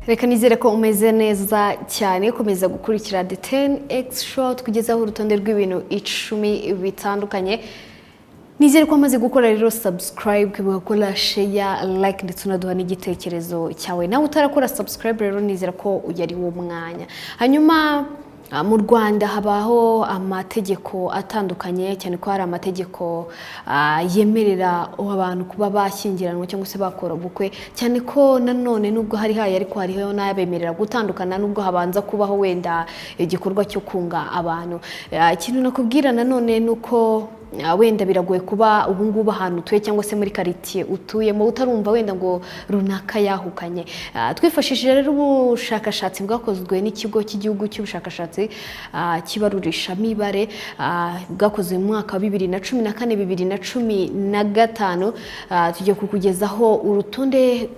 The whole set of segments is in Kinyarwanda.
Reka nizere ko umeze neza cyane. Komeza gukurikira The 10X Show, tukugezaho urutonde rw'ibintu 10 bitandukanye. Nizere ko wamaze gukora rero subscribe, ugakora share, like, ndetse unaduha n'igitekerezo cyawe. Nawe utarakora subscribe rero, nizera ko uyu ari wo mwanya. Hanyuma mu Rwanda habaho amategeko atandukanye, cyane ko hari amategeko yemerera abantu kuba bashyingiranwa cyangwa se bakora ubukwe, cyane ko nanone nubwo hari hayo, ariko hariho n'abemerera gutandukana nubwo habanza kubaho wenda igikorwa cyo kunga abantu. Ikintu nakubwira nanone ni uko wenda biragoye kuba ubu ngubu ahantu utuye cyangwa se muri karitsiye utuyemo utarumva wenda ngo runaka yahukanye. Twifashishije rero ubushakashatsi bwakozwe n'Ikigo cy'Igihugu cy'Ubushakashatsi cy'Ibarurishamibare, bwakozwe mu mwaka wa 2014, 2015, tugiye kukugezaho urutonde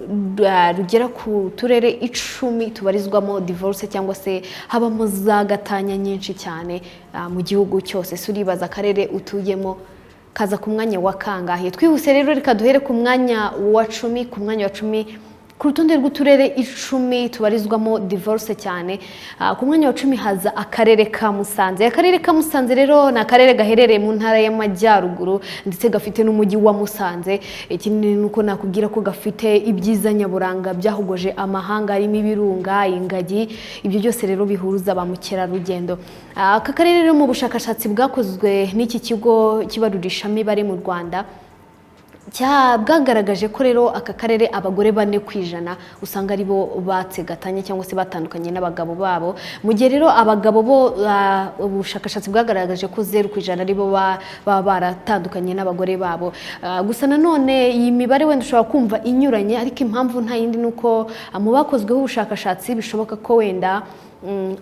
rugera ku turere 10 tubarizwamo divorce cyangwa se habamo za gatanya nyinshi cyane mu gihugu cyose. Si uribaza akarere utuyemo kaza ku mwanya wa kangahe? Twihuse rero, reka duhere ku mwanya wa 10. Ku mwanya wa 10 ku rutonde rw'uturere 10 tubarizwamo divorce cyane, ku mwanya wa 10 haza akarere ka Musanze. Akarere ka Musanze rero ni akarere gaherereye mu Ntara y'Amajyaruguru, ndetse gafite n'umujyi wa Musanze. Ikindi ni uko nakubwira ko gafite ibyiza nyaburanga byahogoje amahanga, harimo ibirunga, ingagi, ibyo byose rero bihuruza ba mukerarugendo. Aka karere rero, mu bushakashatsi bwakozwe n'iki kigo cy'ibarurishamibare mu Rwanda, bwagaragaje ko rero aka karere abagore 4% usanga aribo batse gatanya cyangwa se batandukanye n'abagabo babo, mu gihe rero abagabo bo ubushakashatsi bwagaragaje ko 0% aribo baba baratandukanye n'abagore babo. Gusa nanone iyi mibare wenda ushobora kumva inyuranye, ariko impamvu nta yindi ni uko mu bakozweho ubushakashatsi bishoboka ko wenda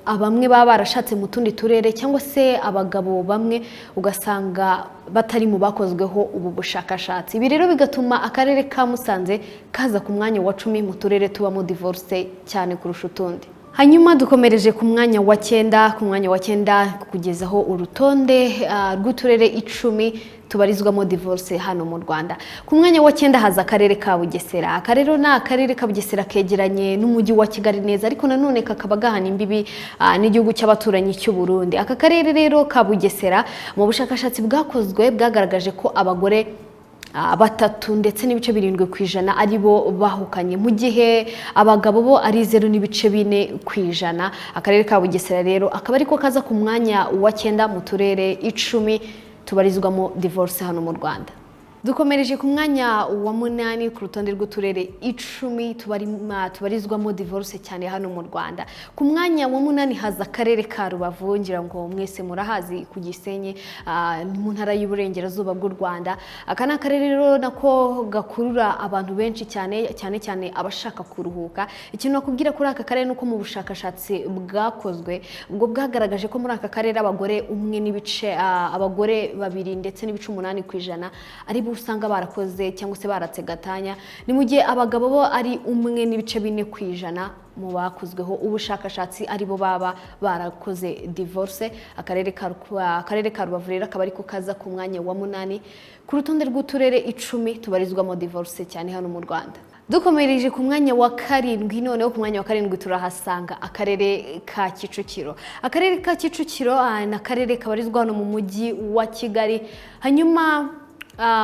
bamwe baba barashatse mu tundi turere, cyangwa se abagabo bamwe ugasanga batari mu bakozweho ubu bushakashatsi. Ibi rero bigatuma akarere ka Musanze kaza ku mwanya wa 10 mu turere tubamo divorce cyane kurusha utundi. Hanyuma dukomereje ku mwanya wa 9. Ku mwanya wa 9, kugezaho urutonde rw'uturere 10 tubarizwamo divorce hano mu Rwanda, ku mwanya wa 9 haza akarere ka Bugesera. Aka rero ni akarere ka Bugesera, kegeranye n'umujyi wa Kigali neza, ariko nanone kakaba gahana imbibi n'igihugu cy'abaturanyi cy'u Burundi. Aka karere rero ka Bugesera, mu bushakashatsi bwakozwe bwagaragaje ko abagore 3 ndetse n'ibice 7% ari bo bahukanye, mu gihe abagabo bo ari 0.4%. Akarere ka Bugesera rero akaba ariko kaza ku mwanya wa 9 mu turere 10 tubarizwamo divorce hano mu Rwanda. Dukomereje ku mwanya wa 8 ku rutonde rw'uturere 10 tubarizwamo divorce cyane hano mu Rwanda. Ku mwanya wa 8 haza akarere ka Rubavu. Ngira ngo mwese murahazi, ku Gisenyi, ni mu Ntara y'Uburengerazuba bw'u Rwanda. Aka ni akarere rero nako gakurura abantu benshi cyane, cyane cyane abashaka kuruhuka. Ikintu nakubwira kuri aka karere ni uko mu bushakashatsi bwakozwe ubwo bwagaragaje ko muri aka karere abagore umwe n'ibice abagore 2 ndetse n'ibice 8% ari bo usanga barakoze cyangwa se baratse gatanya, ni mu gihe abagabo bo ari 1.4% mu bakozweho ubushakashatsi aribo baba barakoze divorce. Akarere ka Rubavu rero akaba ariko kaza ku mwanya wa 8 ku rutonde rw'uturere 10 tubarizwamo divorce cyane hano mu Rwanda. Dukomereje ku mwanya wa 7 noneho. Ku mwanya wa 7 turahasanga akarere ka Kicukiro. Akarere ka Kicukiro ni akarere kabarizwa hano mu mujyi wa Kigali. Hanyuma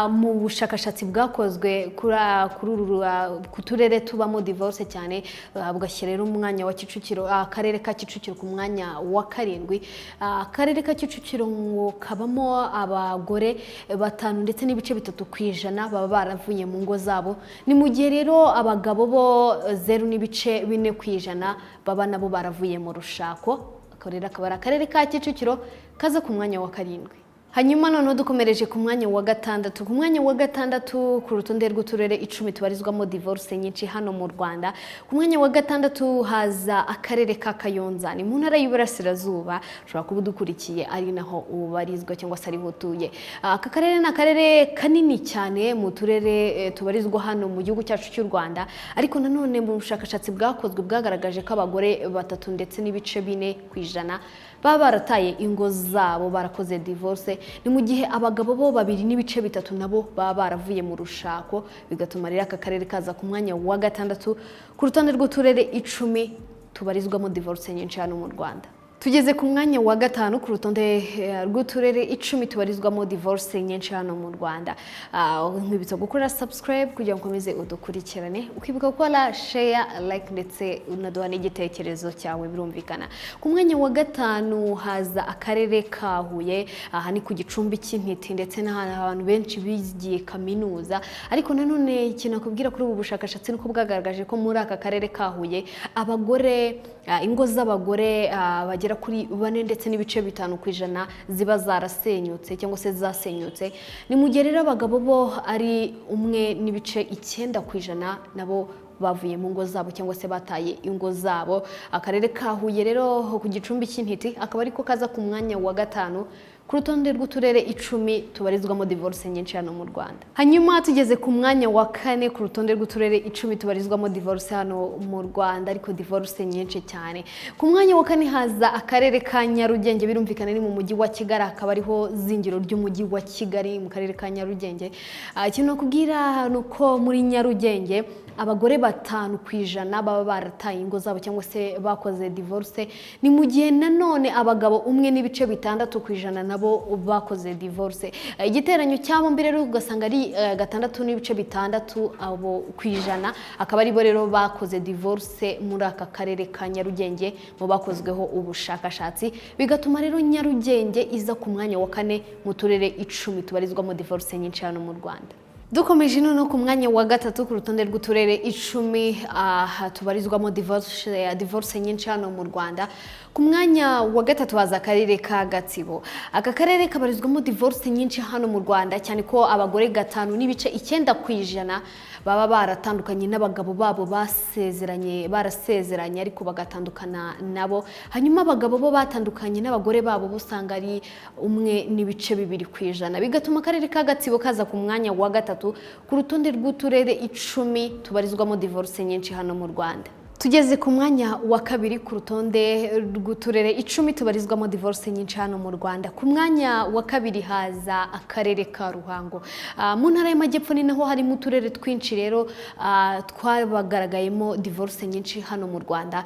mu bushakashatsi bwakozwe kuri uru ku turere tubamo divorce cyane, bugashyira rero umwanya wa Kicukiro, akarere ka Kicukiro ku mwanya wa 7. Akarere ka Kicukiro ngo kabamo abagore 5 ndetse n'ibice 3% baba baravuye mu ngo zabo, ni mu gihe rero abagabo bo 0.4% baba nabo baravuye mu rushako. Ako rero akaba ari akarere ka Kicukiro kaza ku mwanya wa 7. Hanyuma noneho dukomereje ku mwanya wa 6. Ku mwanya wa 6 ku rutonde rw'uturere 10 tubarizwamo divorce nyinshi hano mu Rwanda, ku mwanya wa 6 haza akarere ka Kayonza, ni mu Ntara y'Iburasirazuba. Ushobora kuba udukurikiye ari naho ubarizwa cyangwa se ariho utuye. Aka karere ni akarere kanini cyane mu turere tubarizwa hano mu gihugu cyacu cy'u Rwanda, ariko nanone mu bushakashatsi bwakozwe bwagaragaje ko abagore 3 ndetse n'ibice 4% baba barataye ingo zabo, barakoze divorce. Ni mu gihe abagabo bo 2.3 nabo baba baravuye mu rushako, bigatuma rero aka karere kaza ku mwanya wa gatandatu ku rutonde rw'uturere 10 tubarizwamo divorce nyinshi hano mu Rwanda. Tugeze ku mwanya wa gatanu ku rutonde rw'uturere 10 tubarizwamo divorce nyinshi hano mu Rwanda. Nkwibutsa gukora subscribe kugira ngo ukomeze udukurikirane, ukibuka gukora share, like ndetse unaduha n'igitekerezo cyawe, birumvikana. Ku mwanya wa gatanu haza akarere ka Huye. Aha ni ku gicumbi cy'intiti ndetse n'ahantu abantu benshi bigiye kaminuza. Ariko nanone ikintu nakubwira kuri ubu bushakashatsi nuko bwagaragaje ko muri aka karere ka Huye abagore, ingo z'abagore bagera kuri 4 ndetse n'ibice 5% ziba zarasenyutse cyangwa se zasenyutse. Ni mu gihe rero abagabo bo ari 1.9% nabo bavuye mu ngo zabo cyangwa se bataye ingo zabo. Akarere ka Huye rero ku gicumbi cy'intiti akaba ariko kaza ku mwanya wa gatanu ku rutonde rw'uturere 10 tubarizwamo divorce nyinshi hano mu Rwanda. Hanyuma tugeze ku mwanya wa kane ku rutonde rw'uturere 10 tubarizwamo divorce hano mu Rwanda, ariko divorce nyinshi cyane. Ku mwanya wa kane haza akarere ka Nyarugenge, birumvikana ni mu mujyi wa Kigali, akaba ariho zingiro ry'umujyi wa Kigali mu karere ka Nyarugenge. Ikintu nakubwira ni uko muri Nyarugenge abagore 5% baba barataye ingo zabo cyangwa se bakoze divorce. Ni mu gihe nanone abagabo 1.6% nabo bakoze divorce. Igiteranyo cya bombi rero ugasanga ari 6.6 abo ku ijana, akaba aribo rero bakoze divorce muri aka karere ka Nyarugenge mu bakozweho ubushakashatsi, bigatuma rero Nyarugenge iza ku mwanya wa kane mu turere 10 tubarizwamo divorce nyinshi hano mu Rwanda. Dukomeje noneho ku mwanya wa gatatu ku rutonde rw'uturere 10 tubarizwamo divorce nyinshi hano mu Rwanda. Ku mwanya wa gatatu haza akarere ka Gatsibo. Aka karere kabarizwamo divorce nyinshi hano mu Rwanda, cyane ko abagore 5.9% baba baratandukanye n'abagabo babo basezeranye, barasezeranye ariko bagatandukana nabo. Hanyuma abagabo bo batandukanye n'abagore babo bo usanga ari 1.2%, bigatuma akarere ka Gatsibo kaza ku mwanya wa gatatu ku rutonde rw'uturere 10 tubarizwamo divorce nyinshi hano mu Rwanda. Tugeze ku mwanya wa kabiri ku rutonde rw'uturere 10 tubarizwamo divorce nyinshi hano mu Rwanda. Ku mwanya wa kabiri haza akarere ka Ruhango. Mu ntara y'Amajyepfo ni naho harimo uturere twinshi rero twabagaragayemo divorce nyinshi hano mu Rwanda.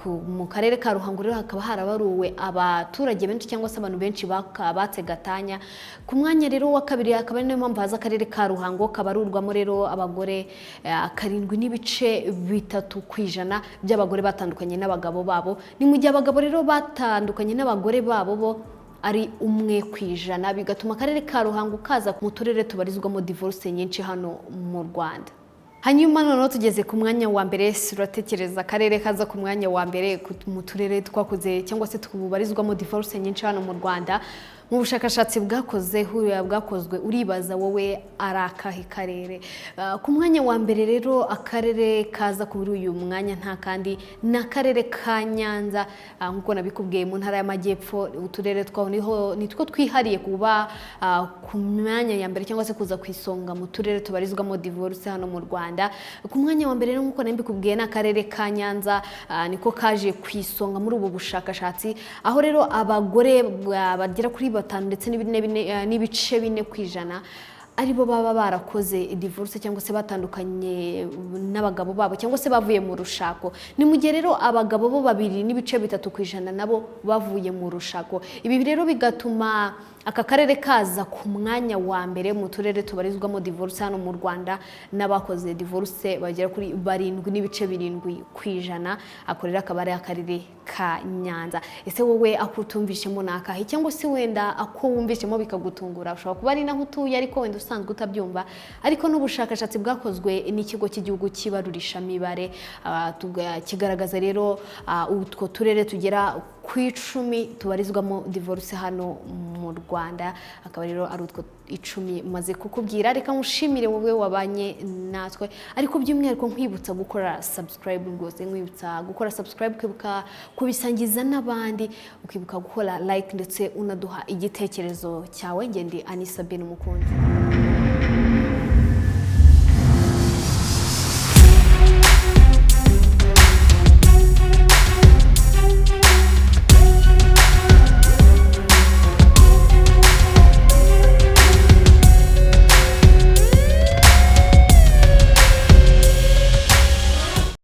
Mu karere ka Ruhango rero hakaba harabaruwe abaturage benshi cyangwa se abantu benshi batse gatanya. Ku mwanya rero wa kabiri akaba ari nayo mpamvu haza akarere ka Ruhango, kabarurwamo rero abagore 7.3% by'abagore batandukanye n'abagabo babo. Ni mu gihe abagabo rero batandukanye n'abagore babo bo ari 1%, bigatuma akarere ka Ruhango kaza mu turere tubarizwamo divorce nyinshi hano mu Rwanda. Hanyuma noneho tugeze ku mwanya wa mbere. Turatekereza akarere kaza ku mwanya wa mbere mu turere twakoze cyangwa se tubarizwamo divorce nyinshi hano mu Rwanda mu bushakashatsi bwakoze bwakozwe, uribaza wowe ari akahe karere? Ku mwanya wa mbere rero, akarere kaza kuri uyu mwanya nta kandi ni akarere ka Nyanza. Nk'uko nabikubwiye, mu ntara y'Amajyepfo uturere twaho niho nitwo twihariye kuba ku myanya ya mbere cyangwa se kuza ku isonga mu turere tubarizwamo divorce hano mu Rwanda. Ku mwanya wa mbere rero, nk'uko nabikubwiye, ni akarere ka Nyanza, niko kaje ku isonga muri ubu bushakashatsi, aho rero abagore bagera kuri 5 ndetse n'ibice 4% aribo baba barakoze divorce cyangwa se batandukanye n'abagabo babo cyangwa se bavuye mu rushako. Ni mu gihe rero abagabo bo 2.3% nabo bavuye mu rushako. Ibi rero bigatuma aka karere kaza ku mwanya wa mbere mu turere tubarizwamo divorce hano mu Rwanda n'abakoze divorce bagera kuri 7.7%. Ako rero akaba ari akarere ka Nyanza. Ese wowe ako utumvishemo ni akahe? Cyangwa se wenda ako wumvishemo bikagutungura, ushobora kuba ari naho utuye ariko wenda usanzwe utabyumva. Ariko n'ubushakashatsi bwakozwe n'ikigo cy'igihugu cy'ibarurishamibare kigaragaza rero utwo turere tugera ku 10 tubarizwamo divorce hano mu Rwanda, akaba rero ari utwo 10 maze kukubwira. Reka nkushimire wowe wabanye natwe, ariko by'umwihariko nkwibutsa gukora subscribe rwose, nkwibutsa gukora subscribe, kwibuka kubisangiza n'abandi, ukibuka gukora like ndetse unaduha igitekerezo cyawe. Ngende Anisa Ben Umukunzi.